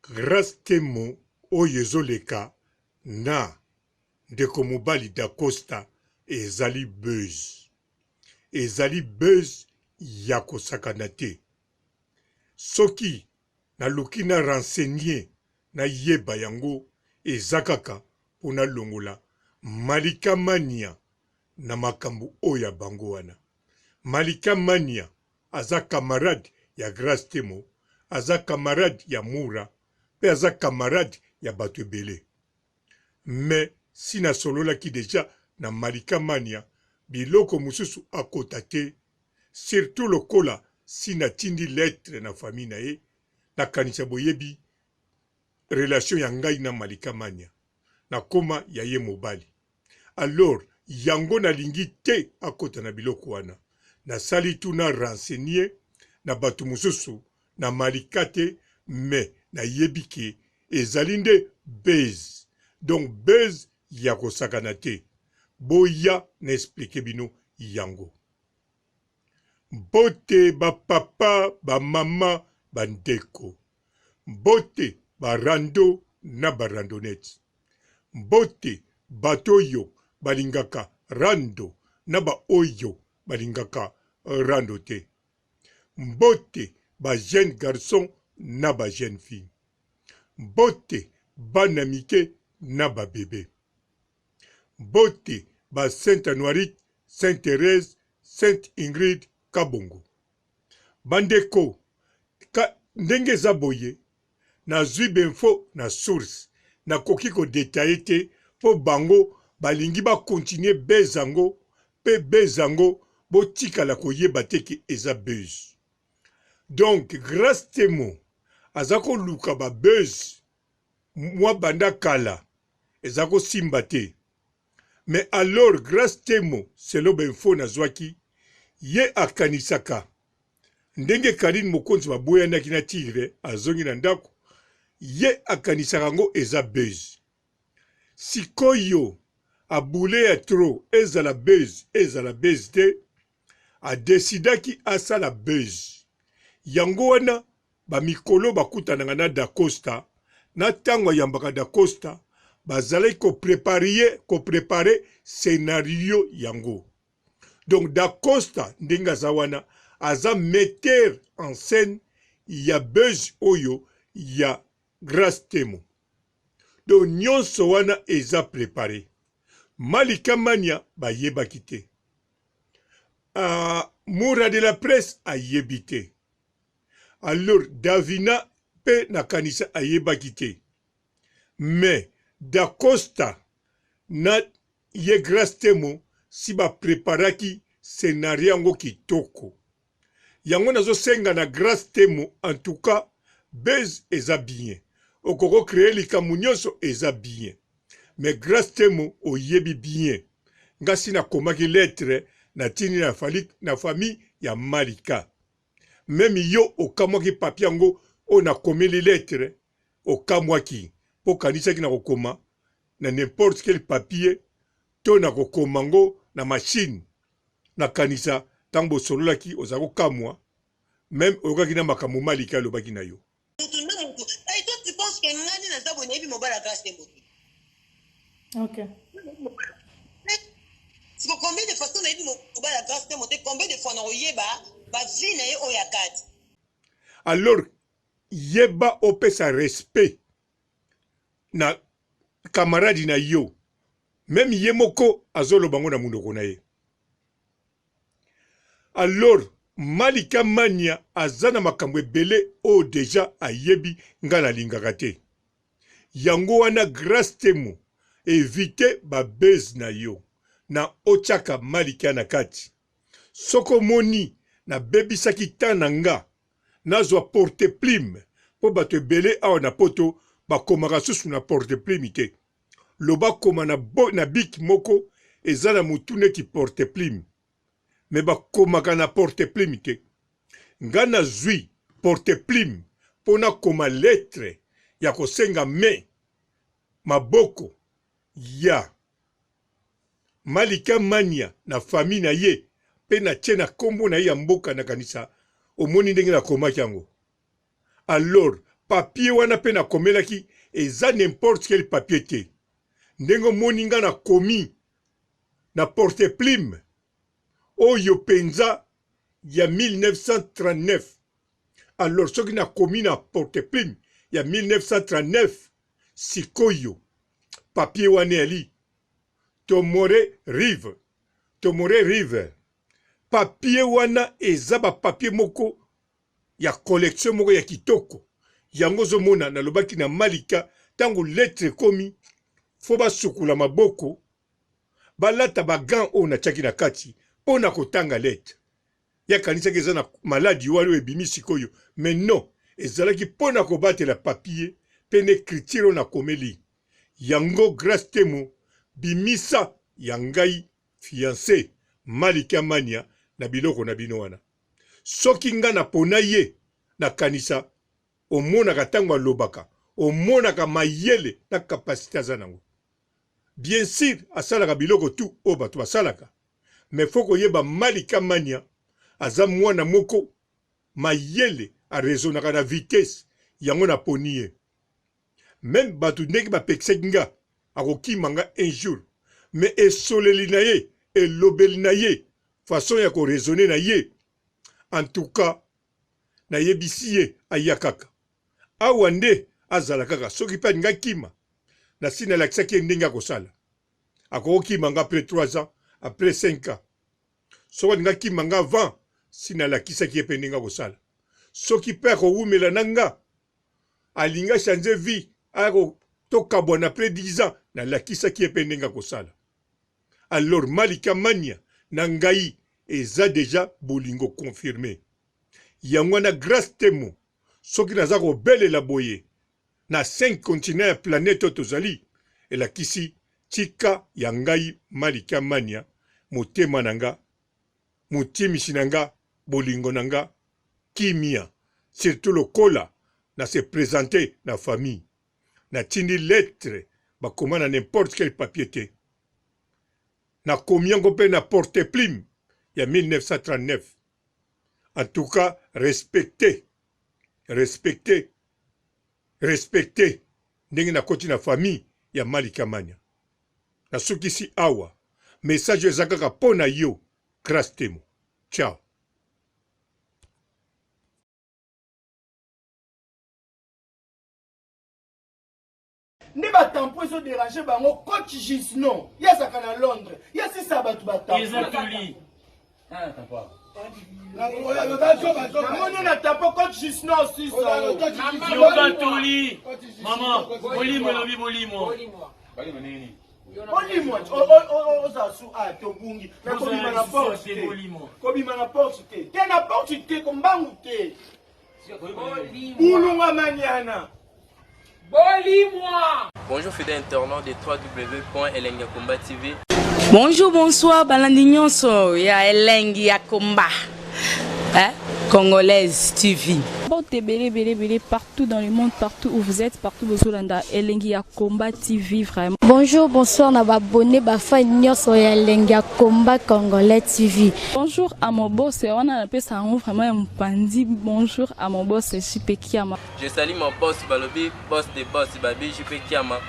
Grace Temo oyo ezoleka na ndeko mobali Dacosta ezali buzz. Ezali buzz ya kosakana te. Soki naluki na renseigner nayeba yango eza kaka po nalongola Malika Mania na makambo oyo ya bango wana. Malika Mania aza camarade ya Grace Temo, aza camarade ya Mura pe aza camarade ya batu ebele. Mais si nasololaki dejà na Malika Mania biloko mosusu akota te surtout lokola si natindi lettre na famille na ye, nakanisa boyebi relation ya ngai na Malika Mania, nakoma ya ye mobali. Alors yango nalingi te akota na biloko wana. Nasali tout na renseigner na batu mosusu na Malika te mais nayebi ke ezali nde buzz. Donc buzz ya kosakana te. Boya na expliquer bino yango. Mbote ba papa, ba mama, ba ndeko. Mbote ba rando na ba randonnettes. Mbote bato oyo balingaka rando na ba oyo balingaka rando te. Mbote ba jeunes garçons na ba jeunes filles. Mbote bana mike na ba bebes. Mbote ba Saint Anuarite, Saint Therèse, Sainte Ingrid Kabongo. Bandeko, ka, ndenge eza boye, nazui b'info na source, nakoki ko detailler te po bango balingi ba continuer buzz yango pe buzz yango botikala koyeba te ke eza buzz. Donc Grace Temo aza koluka ba buzz mwa banda kala eza ko simba te mais alors Grace Temo selon ba info nazwaki ye akanisaka ndenge Carine Mokonzi baboyanaki na Tigre azongi na ndako ye akanisaka yango eza buzz sikoyo aboule ya trop ezala buzz ezala buzz te a decidaki asala buzz yango wana ba mikolo bakutanaka na Dacosta na tango ayambaka Dacosta bazalaki ko preparer ko preparer scenario yango donc Dacosta ndenge aza wana aza metteur en scène ya buzz oyo ya Grace Temo donc nyonso wana eza prepare Malika Mania bayebaki te uh, Mura de la presse ayebi te Alors Davina pe nakanisa ayebaki te mais Dacosta na ye Grace Temo si ba preparaki scenario yango kitoko. Yango nazo senga na Grace Temo en tout cas buzz eza bien okoko creer likambo nionso eza bien mais Grace Temo oyebi bien nga si nakomaki lettre natindi na na famille ya Malika Meme yo okamwaki papier yango oyo nakomeli lettre okamwaki po okanisaki nakokoma na n'importe quel papier to nakokoma ngo na machine nakanisa tango bosololaki ozalaki kokamwa meme oyokaki na makambo Malika alobaki na yo. Mutu nde mutu et toi tu penses que nga nde naza boye nayebi mobali ya grace te moto Ok. Siko combien de fois soki nayebi mobali ya grace te moto combien de fois nakoyeba ba vie na ye oyo ya kati. Alors yeba opesa respect na camarade na yo meme ye moko azoloba ngo na munoko na ye. Alors Malika Mania aza na makambo ebele oyo dejà ayebi nga nalingaka te. Yango wana Grace Temo eviter ba buzz na yo na otiaka Malika na kati. Soki omoni nabebisaki temps na nga nazwa porte plume po bato ebele awa na poto bakomaka susu na porte plume te. Loba koma na, bo, na bic moko eza na mutu neti porte plume mais bakomaka na porte plume te. Nga nazui porte plume po nakoma lettre ya kosenga main, maboko, ya Malika Mania na famille na ye pe natie na kombo na ye ya mboka nakanisa omoni ndenge nakomaki yango alors. Papier wana pe nakomelaki eza n'importe quel papier te. Ndenge omoni nga nakomi na porte plume oyo penza ya 1939. Alors soki nakomi na porte plume ya 1939 sikoyo papier wana eyali Tomore Rive, Tomore River. Papier wana eza ba papier moko ya collection moko ya kitoko yango ozomona nalobaki na Malika tango lettre ekomi fo basukula maboko balata ba gants oyo natiaki na kati mpo na kotanga lettre. Ye akanisaki eza na maladi wana oyo ebimi sikoyo mais non ezalaki mpo na kobatela papier mpe na ecriture oyo nakomeli yango. Grace Temo bimisa ya ngai fiance Malika Mania na biloko na bino wana. Soki nga na pona ye na kanisa omonaka tango alobaka omonaka mayele na capacite aza nango. Bien sur asalaka biloko tout oyo batu basalaka mais faut koyeba Malika Mania aza mwana moko mayele a raisonnaka na vitesse yango na poni ye. Meme batu ndenge ba pekisaki nga akokima nga un jour mais esoleli na ye elobeli na ye façon ya ko raisonner na ye en tout cas nayebisi ye aya kaka awa nde azala kaka soki pe alingi akima nasi nalakisaki ye ndenge akosala akokokima nga après 3 ans après 5 ans soki alingi akima nga avant si nalakisaki ye pe ndenge akosala soki pe akowumela na nga alingi a changer vie aya tokabwana après 10 ans nalakisaki ye pe ndenge akosala alors Malika Mania na ngai eza dejà bolingo confirme yango wana Grace Temo soki naza kobelela boye na 5 continent ya planète oyo tozali elakisi tika ya ngai Malika Mania motema na nga motimisi na nga bolingo na nga kimia surtout lokola na se presenter na famille natindi lettre bakoma na n'importe quel papier te nakomi yango mpe na porte plume ya 1939 en tout cas respecte respecte respecte ndenge nakoti na famille ya Malika Mania nasukisi awa message eza kaka mpo na yo Grace Temo ciao. Nde ba tampon ezo deranger bango coach Gisno ye azalaka na Londres ye asisa bato ba tampon Eza toli. Namoni na tampon coach Gisno osisa Yoka toli. Maman, bolimo elobi bolimo. Bolimo ozala su a tobungi na kobima na porte te kobima na porte te te na porte te kombangu te Bulunga maniana. Bolimwa. Bonjour fidèles internautes de www.elengiyakomba TV. Bonjour, bonsoir, balandi nyonso ya elengi ya komba. Hein? Congolaise TV. Mbote ebele ebele ebele partout dans le monde partout où vous êtes partout bozolanda elengi ya combat TV vraiment. Bonjour bonsoir na ba abonne ba fan nionso ya elengi ya combat congolais TV. Bonjour à mon boss wana napesa yango vraiment ya mopanzi bonjour à mon boss JP Kiama. Je salue mon boss balobi boss de boss babi JP Kiama.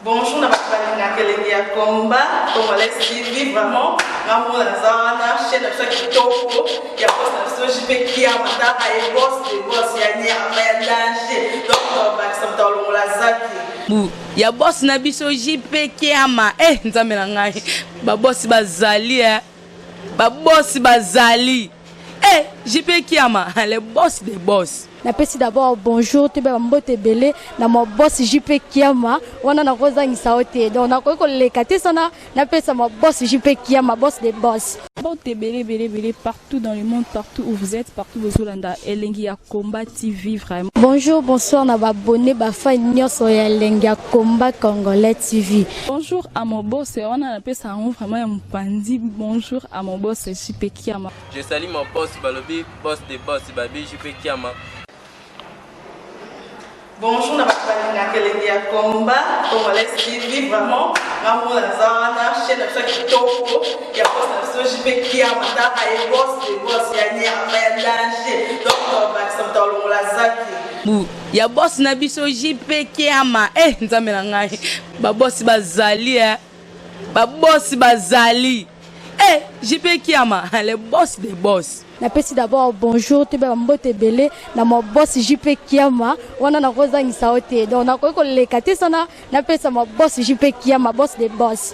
Bonjour na bato balingaka elengi ya combat congolais TV vraiment nga moko naza wana chaîne na biso ya kitoko ya boss na biso JP Kiama tala ye boss de boss ya nyama ya danger donc bakisa moto alongola zaki Bu ya boss na biso JP Kiama eh nzambe na ngai ba boss bazali eh ba boss bazali eh JP Kiama le boss des boss. Napesi d'abord bonjour toyeba ba mbote ebele na mon boss JP Kiama wana nakozangisa yo te donc nakoki koleka te sana napesa mon boss JP Kiama boss des boss. Mbote ebele ebele ebele partout dans le monde partout où vous êtes partout bozolanda elengi ya combat TV vraiment. Bonjour bonsoir na ba abonne ba fan nionso ya elengi ya combat congolais TV. Bonjour à mon boss wana napesa yango vraiment ya mopanzi bonjour à mon boss JP Kiama. Je salue mon boss balobi boss de boss babi JP Kiama. Bonjour na bato balingaka elengi ya combat congolais TV vraiment. Nga moko naza wana, chaîne na biso ya kitoko ya boss na biso JP Kiama, taka ye boss de boss ya nyama ya danger. Donc tobakisa moto alongola zaki. Bu ya boss na biso JP Kiama. Eh nzambe na ngai, ba boss bazali eh. Ba boss bazali. Eh JP Kiama, le boss des boss. Napesi d'abord bonjour toyeba bambote ebele na ma boss JP Kiama wana nakozangisa yo te donc nakoki koleka te sana napesa ma boss JP Kiama boss de boss.